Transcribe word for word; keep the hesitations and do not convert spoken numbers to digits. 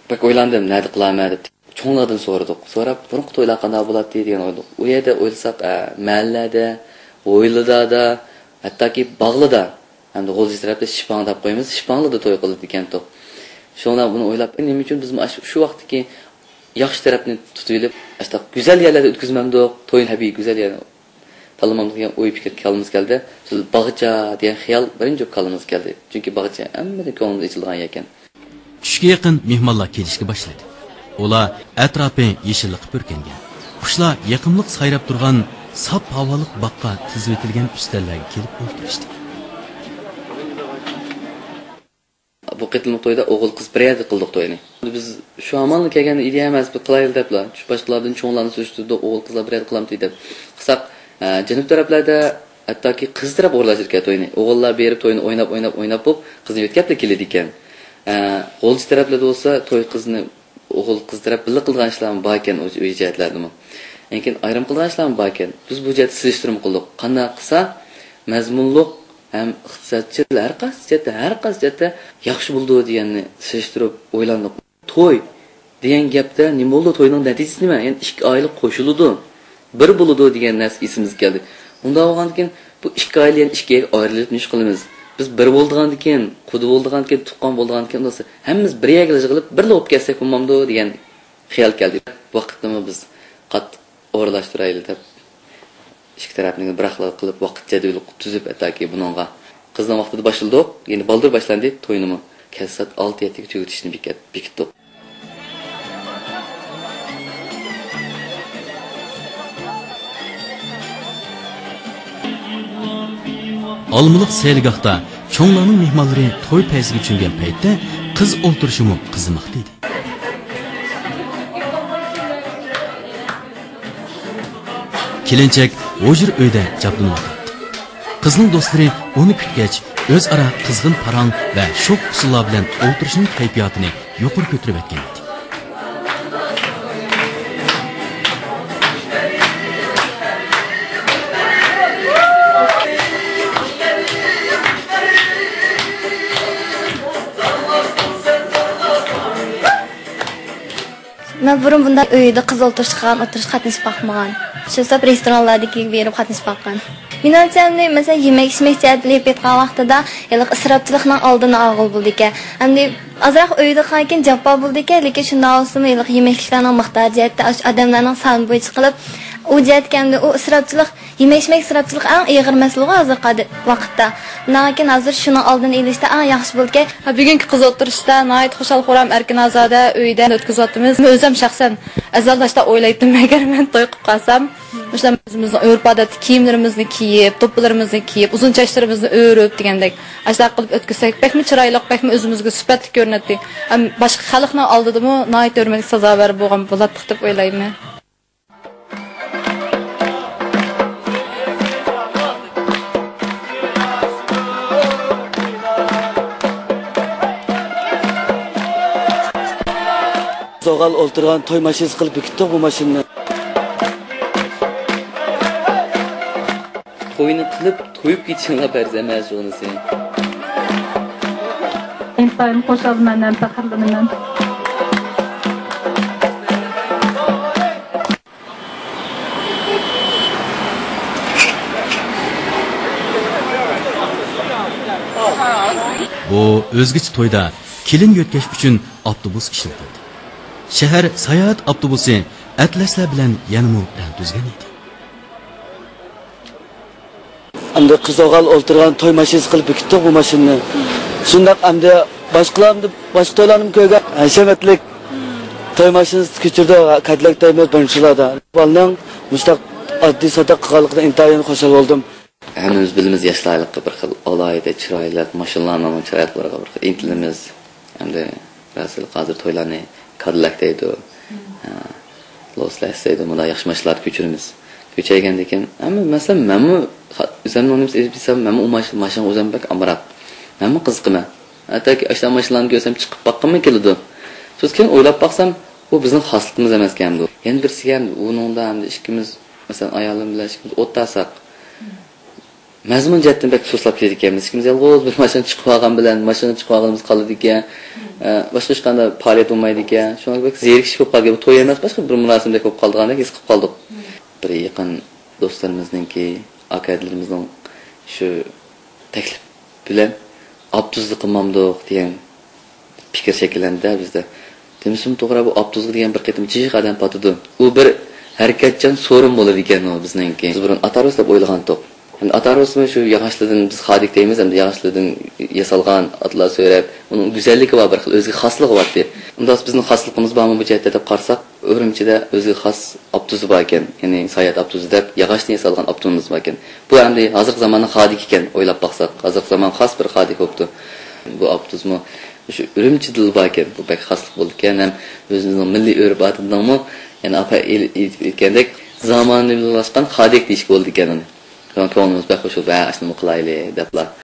بەك ئويلاندىم، نەدە قىلارمەن دەپ. چوڭلاردىن سورىدۇق. سوراپ، بۇرۇنقى تويلار قانداق بولاتتى دېگەن ئويلىدۇق. ئۇ يەردە ئويلىساق، ئە، مەھەللىلەردە، ھويلىلاردا، ھەتتاكى باغلىدا، ھەمدە غۇلجا تەرەپتە شىپاڭ دەپ قويىمىز، شىپاڭلىدا توي قىلىدىكەنتۇق. شۇڭا بۇنى ئويلاپ، نېمە ئۈچۈن بىزمۇ ئاشۇ، شۇ ۋاقىتتىكى ياخشى تەرەپنى تۇتۇۋېلىپ، ئاشۇنداق گۈزەل يەرلەردە ئۆتكۈزمەمدۇق؟ توينى ھەبىي گۈزەل يەر تاللىمامدۇق دېگەن ئوي پىكىر كاللىمىزغا كەلدى. شۇ باغچە دېگەن خىيال بىرىنچى كاللىمىزغا كەلدى. چۈنكى باغچە ھەممىنىڭ كۆڭلىدە ئېچىلىدىغان يەركەن. چۈشكە يېقىن مېھمانلار كېلىشكە باشلىدى. ئۇلار ئەتراپى يېشىللىققا پۈركەنگەن، قۇشلار يېقىملىق سايراپ تۇرغان ساپ ھاۋالىق باغقا تىزىۋېتىلگەن ئۈستەللەرگە كېلىپ ئولتۇرۇشتى. بۇ قېتىملىق تويدا ئوغۇل-قىز بىر يەردە قىلدۇق توينى. بىز شۇ ھامانلا كەلگەن ئىدىيە ئەمەس، بىر قىلايلى دەپلا، شۇ باشقىلاردىن چوڭلارنى سۈرۈشتۈردۇق، ئوغۇل-قىزلار بىر يەردە قىلامتى دەپ. قىلساق، ئە، جەنۇب تەرەپلەردە ھەتتاكى قىز تەرەپ ئورۇنلاشتۇرىدىكەن توينى. ئوغۇللار بېرىپ توينى ئويناپ، ئويناپ، ئويناپ بولۇپ، قىزنى يۆتكەپلا كېلىدىكەن. ئە، غۇلجا تەرەپلەردە بولسا توي قىزنى ئوغۇل-قىز تەرەپ بىللە قىلىدىغان ئىشلارمۇ باركەن، ئۆي، ئۆي جەھەتلەردىمۇ. لېكىن ئايرىم قىلىدىغان ئىشلارمۇ باركەن. بىز بۇ جەھەتتە سېلىشتۇرما قىلدۇق. قانداق قىلسا مەزمۇنلۇق ھەم ئىقتىسادچىل، ھەر قايسى جەھەتتە، ھەر قايسى جەھەتتە ياخشى بولىدۇ دېگەننى سېلىشتۇرۇپ ئويلاندۇق. توي دېگەن گەپتە نېمە بولىدۇ؟ توينىڭ نەتىجىسى نېمە؟ يەنى ئىككى ئائىلە قوشۇلىدۇ، بىر بولىدۇ دېگەن نەرسە ئېسىمىزگە كەلدى. ئۇنداق بولغاندىكىن بۇ ئىككى ئائىلە يەنە ئىككى يەرگە ئايرىلىپ نېمە قىلىمىز؟ بىز بىر بولىدىغاندىكىن، قۇدا بولىدىغاندىكىن، تۇغقان بولىدىغاندىكىن، ئۇنداق ھەممىمىز بىر يەرگە يىغىلىپ، بىرلا بولۇپ كەتسەك بولمامدۇ دېگەن خىيال كەلدى. ۋاقىتنىمۇ بىز قاتتىق ئورۇنلاشتۇرايلى دەپ، ئىككى تەرەپنى بىراقلا قىلىپ، ۋاقىت جەدۋىلى تۈزۈپ، ھەتتاكى بۇنىڭغا قىزنىڭ ۋاقتىدا باشلىدۇق، يەنى بالدۇر باشلاندى، توينىمۇ كەچ سائەت ئالتە يەتتىگە تۈگىتىشنى بېكىت-، بېكىتتۇق. ئالمىلىق سەيلىگاھتا چوڭلارنىڭ مېھمانلىرى توي پەيزىگە چۆمگەن پەيتتە قىز ئولتۇرۇشىمۇ قىزىماقتا ئىدى. كېلىنچەك ھۇجرا ئۆيدە جابدۇنۇۋاتاتتى. قىزنىڭ دوستلىرى ئۇنى كۈتكەچ، ئۆزئارا قىزغىن پاراڭ ۋە شوخ ئۇسسۇللار بىلەن ئولتۇرۇشنىڭ كەيپىياتىنى يۇقىرى كۆتۈرۈۋەتكەن ئىدى. مەن بۇرۇن بۇنداق ئۆيدە قىز ئولتۇرۇشقان، ئولتۇرۇشقا قاتنىشىپ باقمىغان. شۇ سەۋەب رېستورانلاردىكىگە بېرىپ قاتنىشىپ باققان. مېنىڭچە، ئەمدى مەسىلەن، يېمەك-ئىچمەك جەھەتتىن ئېلىپ ئېيتقان ۋاقتىدا، ھېلىقى ئىسراپچىلىقنىڭ ئالدىنى ئالغىلى بولىدىكەن. ئەمدى ئازراق ئۆيدە قالغانكىن جاپا بولىدىكەن، لېكىن شۇنداق بولسىمۇ، ھېلىقى يېمەكلىكلەرنىڭ مىقدارى جەھەتتە، ئاش-، ئادەملەرنىڭ سانى بويىچە قىلىپ، ئۇ جەھەتتىكى ئەمدى ئۇ ئىسراپچىلىق، يېمەك-ئىچمەك ئىسراپچىلىقى ئەڭ ئېغىر مەسىلىغۇ ھازىرقى ۋاقىتتا. ئۇنىڭدىن كېيىن ھازىر شۇنىڭ ئالدىنى ئېلىشتا ئەڭ ياخشى بولىدىكەن. ھە، بۈگۈنكى قىز ئولتۇرۇشتا ناھايىتى خۇشال-خۇرام، ئەركىن-ئازادە ئۆيدە ئۆتكۈزۈۋاتىمىز. ئۆزۈم شەخسەن ئەزەلداشتا ئويلايتتىم، ئەگەر مەن توي قىلىپ قالسام، مۇشۇنداق ئۆزىمىزنىڭ ئۆرپ-ئادەتتىكى كىيىملىرىمىزنى كىيىپ، دوپپىلىرىمىزنى كىيىپ، ئۇزۇن چاچلىرىمىزنى ئۆرۈپ دېگەندەك، ئاشۇنداق قىلىپ ئۆتكۈزسەك، بەكمۇ چىرايلىق، بەكمۇ ئۆزىمىزگە سۈپەتلىك كۆرۈنەتتى. ھەم باشقا خەلقنىڭ ئالدىدىمۇ ناھايىتى ھۆرمەتكە سازاۋەر بولغان بولاتتۇق دەپ ئويلايمەن. زوغال ئولتۇرغان توي ماشىنىسى قىلىپ بېكىتتۇق بۇ ماشىنىنى. توينى قىلىپ، تويۇپ كېتىشىڭلار پەرز ئەمەس، شۇغىنىسى. ئىنتايىن خۇشالمەن ھەم پەخىرلىنىمەن. بۇ ئۆزگىچە تويدا كېلىن يۆتكەش ئۈچۈن ئاپتوبۇس ئىشلىتىلدى. شەھەر ساياھەت ئاپتوبۇسى ئەتلەسلەر بىلەن يەنىمۇ رەڭ تۈزگەن ئىدى. ئەمدى قىز ئوغۇل ئولتۇرغان توي ماشىنىسى قىلىپ بېكىتتۇق بۇ ماشىنىنى. شۇنداق ئەمدى باشقىلار، باشقا تويلارنىمۇ كۆرگەن ھەشەمەتلىك توي ماشىنىسى كۆچۈردى، كادىلەك دەيمىز بىرىنچىلاردا. بالىنىڭ مۇشۇنداق ئاددىي ساددا قىلغانلىقىدىن ئىنتايىن خۇشال بولدۇم. ھەممىمىز بىلىمىز، ياشلارلىققا بىر خىل ئالاھىدە چىرايلىق ماشىنىلارنىڭ چىرايلىقلىرىغا بىر خىل ئىنتىلىمىز. ئەمدى راستىنلا ھازىر تويلارنى كادىلەك دەيدۇ، ھە، لوسلەس دەيدۇ، مۇنداق ياخشى ماشىنىلاردا كۆچۈرىمىز. كۆچەيگەندىن كېيىن، ئەمما مەسىلەن، مەنمۇ خا-، ئۆزۈمنىڭ نېمىسى ئېلىپ كېتسەم، مەنمۇ ئۇ ماش-، ماشىنىغا ئۆزۈم بەك ئامراق. مەنمۇ قىزىقىمەن. ھەتتاكى ئاشۇنداق ماشىنىلارنى كۆرسەم، چىقىپ باققۇممۇ كېلىدۇ. سوز كېيىن ئويلاپ باقسام، بۇ بىزنىڭ خاسلىقىمىز ئەمەسكەن ئەمدى. يەنە بىرسىگە ئەمدى ئۇنىڭدا ئەمدى ئىككىمىز، مەسىلەن، ئايالىم بىلەن ئىككىمىز ئولتۇرساق، مەزمۇن جەھەتتىن بەك سۇسلاپ كېتىدىكەن. بىز ئىككىمىز يالغۇز بىر ماشىنا چىقىپ ئالغان بىلەن، ماشىنا چىقىپ ئالغىنىمىز قالىدىكەن. ئە، باشقا ھېچقانداق پائالىيەت بولمايدىكەن. شۇڭا بەك زېرىكىش بولۇپ قالدى. بۇ توي ئەمەس، باشقا بىر مۇراسىمدەك بولۇپ قالىدىغاندەك ھېس قىلىپ قالدۇق. بىر يېقىن دوستلىرىمىزنىڭكى، ئاكا-ھەدىلىرىمىزنىڭ شۇ تەكلىپ بىلەن ئاپتوبۇستا قىلمامدۇق دېگەن پىكىر شەكىللەندى بىزدە. دېمىسىمۇ توغرا، بۇ ئاپتوبۇسقا دېگەن بىر قېتىم جىق ئادەم پاتىدۇ. ئۇ بىر ھەرىكەتچان سورۇن بولىدىكەن ئۇ بىزنىڭكى. بىز بۇرۇن ئاتارۇس دەپ ئويلىغانتۇق. ئەمدى ئاتارۇسمۇ شۇ ياغاچلاردىن، بىز خادىك دەيمىز، ئەمدى ياغاچلاردىن ياسالغان ئاتلار سۆرەپ، ئۇنىڭ گۈزەللىكى بار، بىر خىل ئۆزگە خاسلىقى بار. ئۇنداق بىزنىڭ خاسلىقىمىز بارمۇ بۇ جەھەتتە دەپ قارىساق، ئۈرۈمچىدە ئۆزىگە خاس ئاپتوبۇسى بار ئىكەن. يەنى ساياھەت ئاپتوبۇسى دەپ ياغاچتىن ياسالغان ئاپتوبۇسىمىز بار ئىكەن. بۇ ئەمدى ھازىرقى زاماننىڭ خادىكى ئىكەن، ئويلاپ باقساق. ھازىرقى زامان خاس بىر خادىك بوپتۇ. بۇ ئاپتوبۇسمۇ شۇ ئۈرۈمچىدىلا بار ئىكەن. بۇ بەك خاسلىق بولىدىكەن. ھەم ئۆزىمىزنىڭ مىللىي ئۆرپ-ئادىتىنىڭمۇ، يەنى ئاپا ئېيتكەندەك، زامانىۋىلاشقان خادىك دېيىشكە بولىدىكەن ئۇنى. شۇڭا كۆڭلىمىز بەك خۇش بولۇپ، ھە، ئاشۇنىمۇ قىلايلى دەپلا.